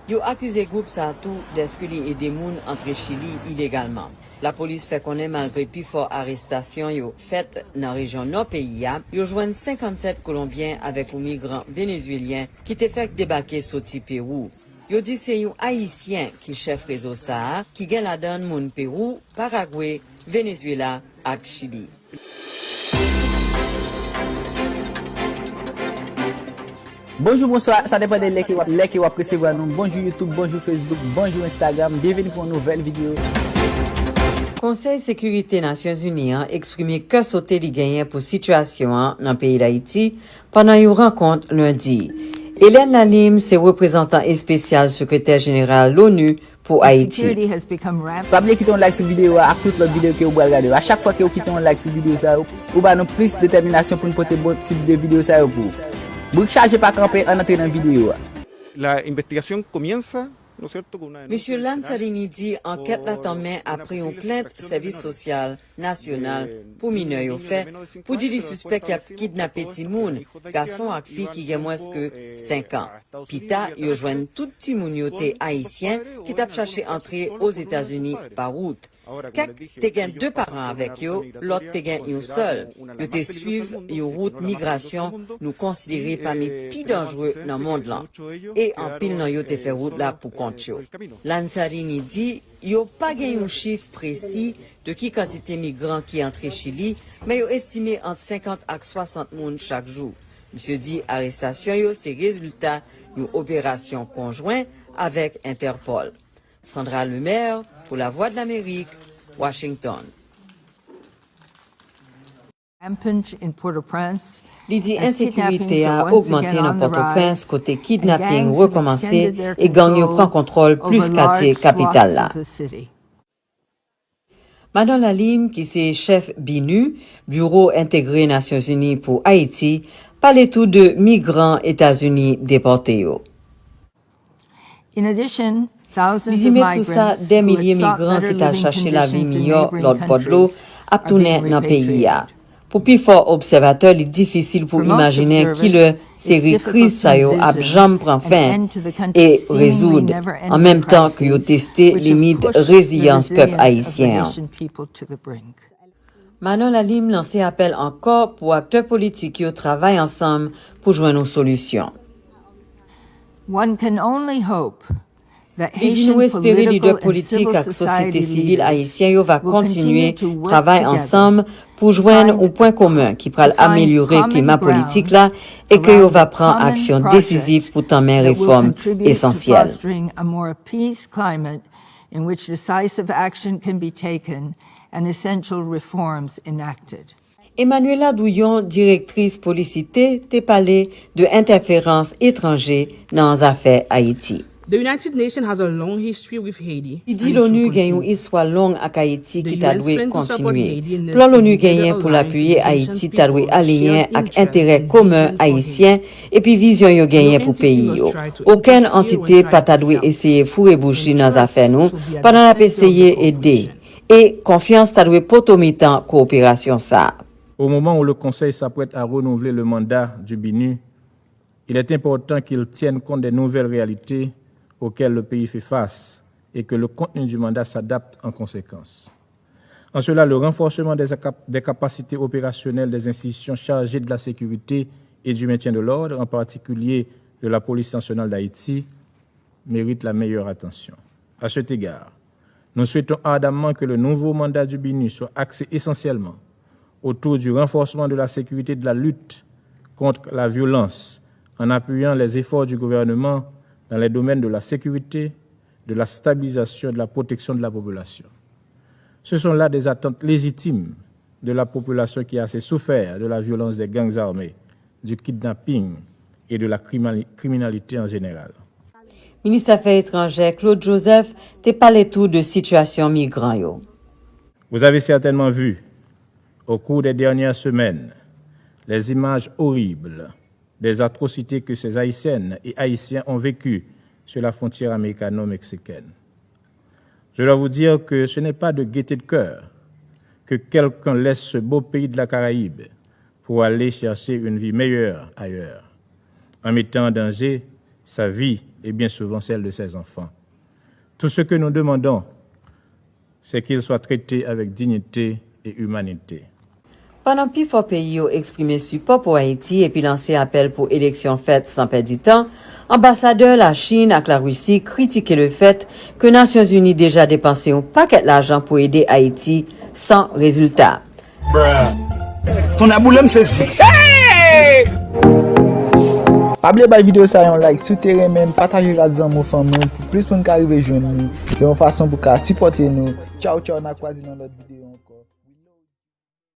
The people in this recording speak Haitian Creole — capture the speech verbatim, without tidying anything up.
Yo akize gwoup sa a tou dèske li ede moun antre Chili ilegalman. Lapolis fè konnen malgre pifò arestasyon yo fèt nan rejyon nò peyi a, yo jwenn senkannsèt Kolonbyen avèk yon migran Venezuelyen ki te fèk debake soti Pewou. Yo di se yon Ayisyen ki chèf rezo sa a, ki gen ladan l moun Pewou, Paragwe, Venezuela ak Chili. Bonjou, bonswa, sa depann de lè ke w ap, lè ke w ap resevwa nou. Bonjou YouTube, bonjou Facebook, bonjou Instagram. Byenveni pou yon nouvèl videyo. Konsèy Sekirite Nasyonzini an eksprime kè sote li genyen pou sitiyasyon an nan peyi Dayiti pandan yon rankont lendi. Hélène Lalim se reprezantan espesyal sekretè jeneral l'ONU pou Ayiti. Pa bliye kite yon like sou videyo a ak tout lòt videyo ke ou pral gade yo. A chak fwa ke ou kite yon like sou videyo sa yo, ou ba nou plis detèminasyon pou n pote bon tip de videyo sa yo pou ou. Brik chaje pa kanpe, ann antre nan videyo a. La investigación comienza, ¿no es cierto?, con una denuncia Mesye Lanzarini di ankèt la tanmen apre yon plent sèvis sosyal nasyonal pou minè yo fè pou di li sispèk y ap kidnape timoun, gason ak fi ki gen mwens ke senk an. Pita, yo jwenn tout timoun yo te Ayisyen ki t ap chache antre Ozetazini pa wout. Kèk te gen de paran avèk yo, lòt te gen yon sèl. Yo te swiv yon wout migrasyon nou konsidere pami pi danjere nan mond lan. E anpil nan yo te fè wout la pou kont yo. Lanzarini di yo pa gen yon chif presi de ki kantite migran ki antre Chili, men yo estime ant senkant ak swasant moun chak jou. Misye di arestasyon yo se rezilta yon operasyon konjwen avèk Entèpòl. Sandra Lemaire, pour La Voix de l'Amérique, Washington. Rampant in Port-au-Prince Li di ensekirite a ogmante nan Pòtoprens, kote kidnaping rekòmanse e gang yo pran kontwòl plis katye kapital la. Madan Lalim, ki se chèf BINUH, Biwo Entegre Nasyonzini pou Ayiti, pale tou de migran Etazini depòte yo. Li di, met sou sa, dè milye migran ki t al chache lavi miyò lòt bò dlo ap tounen nan peyi a. Pou pifò obsèvatè, li difisil pou imajinen kilè seri kriz sa yo ap janm pran fen e rezoud, an menm tan ke yo teste limit reziyans pèp ayisyen an. Madan Lalim lanse apèl ankò pou aktè politik yo travay ansanm pou jwenn yon solisyon. Li di nou espere lidè politik ak sosyete sivil ayisyen yo va kontinye travay ansanm pou jwenn yon pwen komen ki pral amelyore klima politik la e ke yo va pran aksyon desizif pou tanmen refòm esansyèl. In which decisive action can be taken and essential reforms enacted. Emmanuela Douyon, direktris Polisite, te pale de entèferans etranje nan zafè Ayiti. The United Nations has a long history with Haiti. Li di Lonu gen yon istwa long ak Ayiti ki ta dwe kontinye. Plan Lonu genyen pou l apiye Ayiti ta dwe aliyen ak enterè komen ayisyen epi vizyon yo genyen pou peyi yo. Okenn antite pa ta dwe eseye foure bouch li nan zafè nou pandan l ap eseye ede. E konfyans ta dwe poto mitan kowoperasyon sa a. Au moment où le Conseil s'apprête à renouveler le mandat du BINUH, il est important qu'il tienne compte des nouvelles réalités auxquelles le pays fait face et que le contenu du mandat s'adapte en conséquence. En cela, le renforcement des, des capacités opérationnelles des institutions chargées de la sécurité et du maintien de l'ordre, en particulier de la Police nationale d'Haïti, mérite la meilleure attention. À cet égard, nous souhaitons ardemment que le nouveau mandat du BINUH soit axé essentiellement autour du renforcement de la sécurité et de la lutte contre la violence, en appuyant les efforts du gouvernement dans les domaines de la sécurité, de la stabilisation et de la protection de la population. Ce sont là des attentes légitimes de la population qui a assez souffert de la violence des gangs armés, du kidnapping et de la criminalité en général. Minis Afè Etranjè Claude Joseph te pale tou de sitiyasyon migran yo. Vous avez certainement vu, au cours des dernières semaines, les images horribles des atrocités que ces Haïtiennes et Haïtiens ont vécues sur la frontière américano-mexicaine. Je dois vous dire que ce n'est pas de gaieté de cœur que quelqu'un laisse ce beau pays de la Caraïbe pour aller chercher une vie meilleure ailleurs, en mettant en danger sa vie et bien souvent celle de ses enfants. Tout ce que nous demandons, c'est qu'ils soient traités avec dignité et humanité. Pandan pifò peyi yo eksprime sipò pou Ayiti epi lanse apèl pou eleksyon fèt san pèdi tan, anbasadè Lachin ak Larisi kritike lefèt ke Nasyonzini deja depanse yon pakèt lajan pou ede Ayiti san rezilta. Ton aboule m sezi. Pa bliye bay videyo sa yon like, si w te renmen m, pataje l ak zanmi w, fanmi w, pou plis moun ka rive jwenn li, yon fason pou ka sipòte nou. Tchaw tchaw, n a kwaze nan lòt videyo.